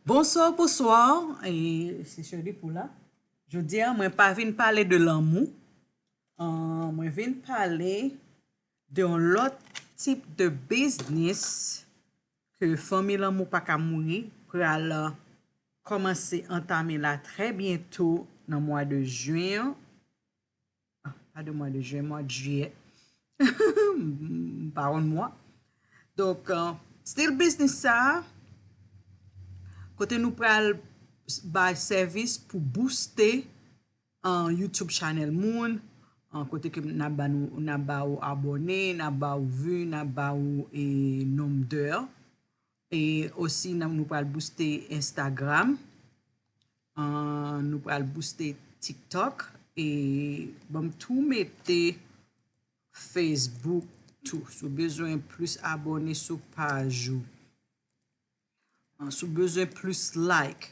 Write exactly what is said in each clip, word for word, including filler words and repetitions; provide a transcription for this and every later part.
Bonsoir, bonsoir. E se Shirley Poula. Jodi a, mwen pa vin pale de lanmou. An, mwen vin pale de yon lòt tip de biznis ke Fanmi Lanmou Pa Ka Mouri pral kòmanse antame la trè byento nan mwa de jen an. Ah, pa de mwa de jen, mwa de jiyè. M pa konn mwa. Donk, euh, still business sa a, kote nou pral bay sèvis pou booste an YouTube channel moun, an kote ke n ap ba nou, n ap ba ou abòne, n ap ba ou vi, n ap ba ou e nonm d'heure. E osi n ap, nou pral booste Instagram, an, nou pral booste TikTok, e ban m tou mete Facebook tou. Si w bezwen plis abòne sou paj ou, an, si w bezwen plis like,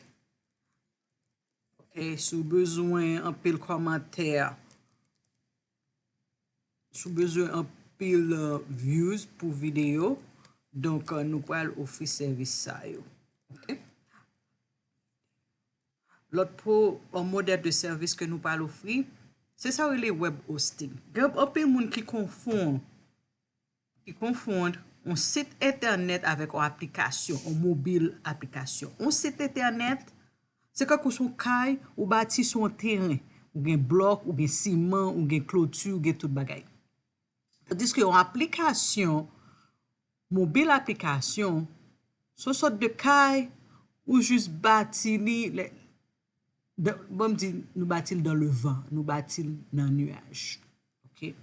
ok, si w bezwen anpil kòmantè, si w bezwen anpil, euh, views pou videyo, donk, euh, nou pral ofri sèvis sa yo. Ok? Lòt po, euh, modèl de sèvis ke nou pral ofri, se sa yo rele web hosting. Gen anpil moun ki konfonn, ki konfonn yon sit entènèt avèk yon aplikasyon, yon mobil aplikasyon. Yon sit entènèt, se kankou se yon kay ou bati sou yon teren. Ou gen blòk, ou gen siman, ou gen kloti, ou gen tout bagay. Tandiske yon aplikasyon, mobil aplikasyon, se yon sòt de kay ou jis bati li, lè, dan, bon, m di, nou bati l dans le vent, nou bati l nan niyaj. Ok?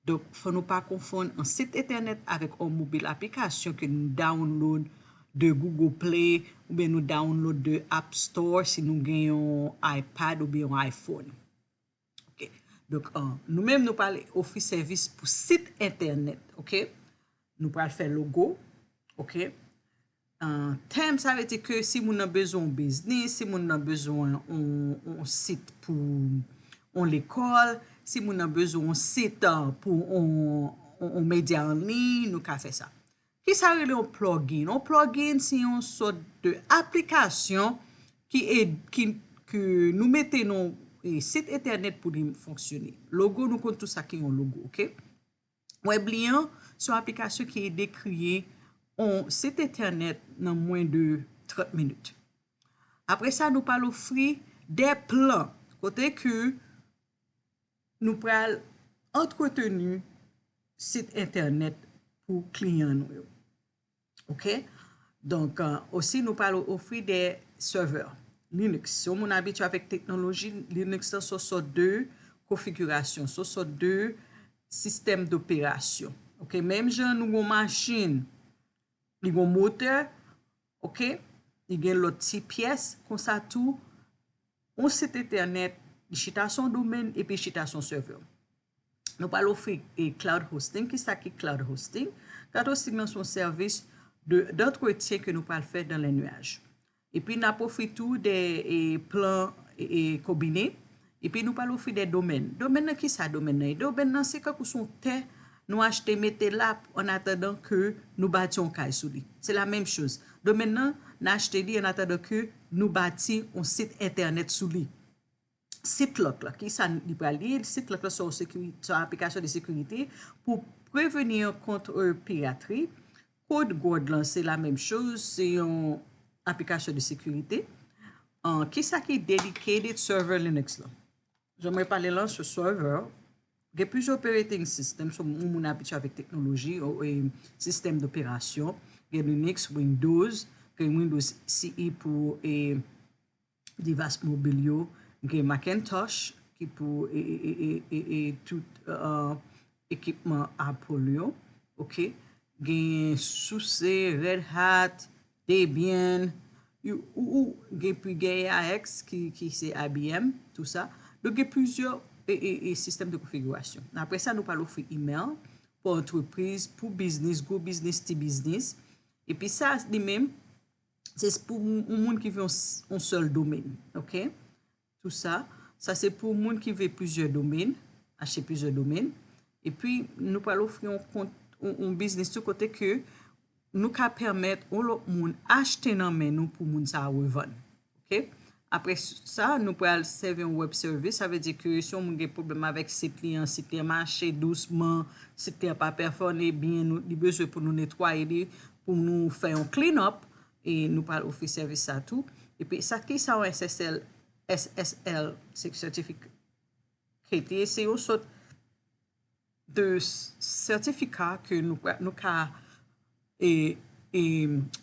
Donk, fò nou pa konfonn yon sit entènèt avèk yon mobil aplikasyon ke nou download de Google Play, oubyen nou download de App Store si nou gen yon iPad oubyen yon iPhone. Ok. Donk, euh, nou menm, nou pral ofri sèvis pou sit entènèt, ok? Nou pral fè logo, ok? Euh, tèm, sa vle di ke si moun nan bezwen yon biznis, si moun nan bezwen yon, yon sit pou yon lekòl, si moun nan bezwen yon sit, euh, pou yon, yon, yon medya an liy, nou ka fè sa. Kisa rele yon plugin? Yon plugin, se yon sòt de aplikasyon ki ed-, ki, ke nou mete nan, e, sit entènèt pou li fonksyone. Logo, nou konn tout sa ki yon logo, ok? Webly an, se yon aplikasyon ki ede kreye yon sit entènèt nan mwen de trant minit. Apre sa, nou pral ofri de plan, kote ke nou pral antreteni sit entènèt pou kliyan nou yo. Ok? Donk, euh, osi, nou pral ofri de sèvè Linux. Si yon moun abitye avèk teknoloji, Linux lan se yon sòt de konfigirasyon, se yon sòt de sistèm doperasyon. Ok? Menm jan nou gon machin, li gon motè, ok? Li gen lòt ti pyès, konsa tou, yon sit entènèt, li chita sou yon domèn epi li chita sou yon sèvè. Nou pral ofri, e, cloud hosting. Kisa ki cloud hosting? Cloud hosting lan se yon sèvis de, d'antretyen ke nou pral fè dans les nuages. Epi n ap ofri tou de, e, plan, e, e, konbine. Epi nou pral ofri de domèn. Domèn nan, kisa domèn nan ye? Domèn nan se kankou se yon tè nou achte mete la an atandan ke nou bati yon kay sou li. Se la menm choz. Domèn nan, n achte li an atandan ke nou bati yon sit entènèt sou li. Sit lock la, kisa li pral ye? Sit lock la se yon sekiri-, se yon aplikasyon de sekirite pou prevenir contre piratri. Code Guard lan, se la menm choz, se yon aplikasyon de sekirite. An, kisa ki dedicated server Linux lan? Jan mwen pale lan, se server, gen plizyè operating system, si yon moun abitye avèk teknoloji, o, e, sistèm doperasyon, gen Linux, Windows, gen Windows C E pou, e, device mobil yo, gen Macintosh ki pou, e, e, e, e, e, e tout, uh, ekipman Apple yo, ok? Gen SUSE, Red Hat, Debian, ou, ou, ou gen pi gen A I X ki, ki se I B M, tou sa. Donk gen plizyè, e, e, e, sistèm de konfigirasyon. Apre sa, nou pral ofri email pou antrepriz, pou biznis, gwo biznis, ti biznis. Epi sa, li menm, se pou yon moun ki vle yon s-, yon sèl domèn, ok? Tou sa, sa se pou moun ki vle plizyè domèn, achte plizyè domèn. Epi, nou pral ofri yon kont, yon, yon biznis tou kote ke, nou ka pèmèt yon lòt moun achte nan men nou pou moun sa a revann. Ok? Apre sa, nou pral sèvi yon web service, sa vle di ke si yon moun gen pwoblèm avèk sit li an, sit li an mache dousman, sit li an pa pèfòme byen, nou, li bezwen pou nou netwaye li, pou nou fè yon clean up, e nou pral ofri sèvis sa tou. Epi sa, ki sa yon S S L, S S L, se certificate, se yon sòt de sètifika ke nou, nou ka e, e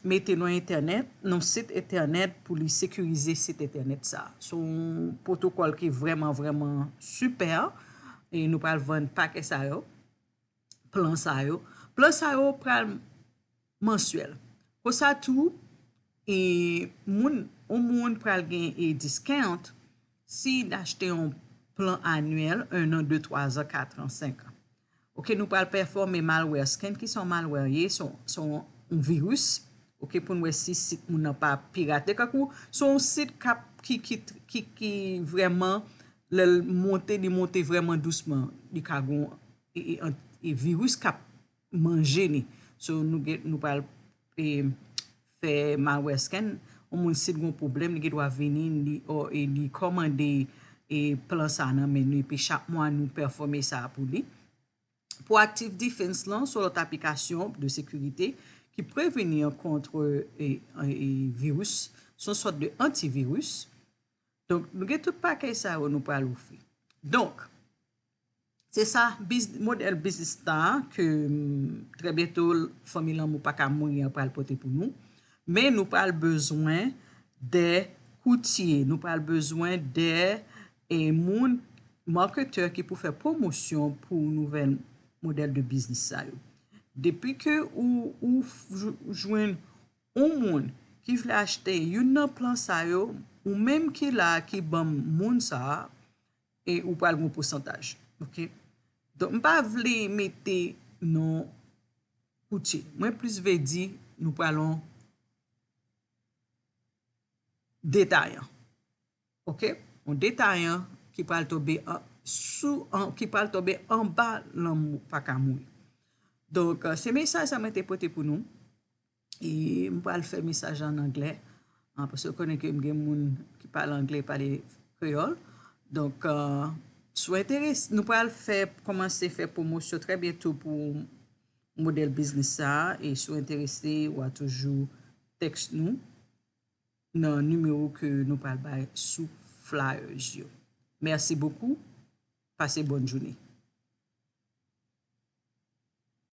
mete nan entènèt, nan sit entènèt pou li sekirize sit entènèt sa. Se yon pwotokòl ki vrèman, vrèman sipè. E nou pral vann pakè sa yo, plan sa yo. Plan sa yo pral mansyèl. Konsa tou, e moun, yon moun pral gen e discount si l achte yon plan anyèl, un an, de, twa zan, kat an, senk an. Ok, nou pral pèfòme malware scan. Ki se yon malware ye? Se yon, se yon, yon viris. Ok, pou n wè si sit moun nan pa pirate. Kankou, se yon sit k ap, ki, ki, ki, ki vrèman, lè l monte, li monte vrèman dousman. Li ka gon e, e, e viris k ap manje li. So, nou gen, nou pral e, fè malware scan. Yon moun, si l gon pwoblèm, li gen dwa vini, li, o, e li kòmande e plan sa nan men nou, epi chak mwa nou pèfòme sa pou li. Proactive Defense lan, se yon lòt aplikasyon de sekirite ki preveni kont e, e viris. Se yon sòt de antiviris. Donk, nou gen tout pakèt sa yo nou pral ofri. Donk, se sa, biz-, modèl biznis la ke, mm, trè byento, Fanmi Lanmou Pa Ka Mouri an pral pote pou nou. Men nou pral bezwen de koutye, nou pral bezwen de, e, moun, marketer ki pou fè pwomosyon pou nouvèl modèl de biznis sa yo. Depi ke ou, ou f-, jou-, jwenn yon moun ki vle achte youn nan plan sa yo, ou menm ki la a ki ban m moun sa a, e ou pral gen yon pousantaj. Ok? Donk, m pa vle mete non koutye. Mwen plis vle di, nou pral yon detayan. Ok? Yon detayan ki pral tonbe an, sou, an, ki pral tonbe anba Lanmou Pa Ka Mouri. Donk, se mesaj sa mwen te pote pou nou. E m pral fè mesaj an anglè, an, paske w konnen ke m gen moun ki pale anglè, pale kreyòl. Donk, e, si w enterese, nou pral fè, kòmanse fè pwomosyon trè byento pou modèl biznis sa a. E si w enterese, w a toujou tèks nou nan nimewo ke nou pral bay sou flyers yo. Mèsi bokou. Pase bòn jounen.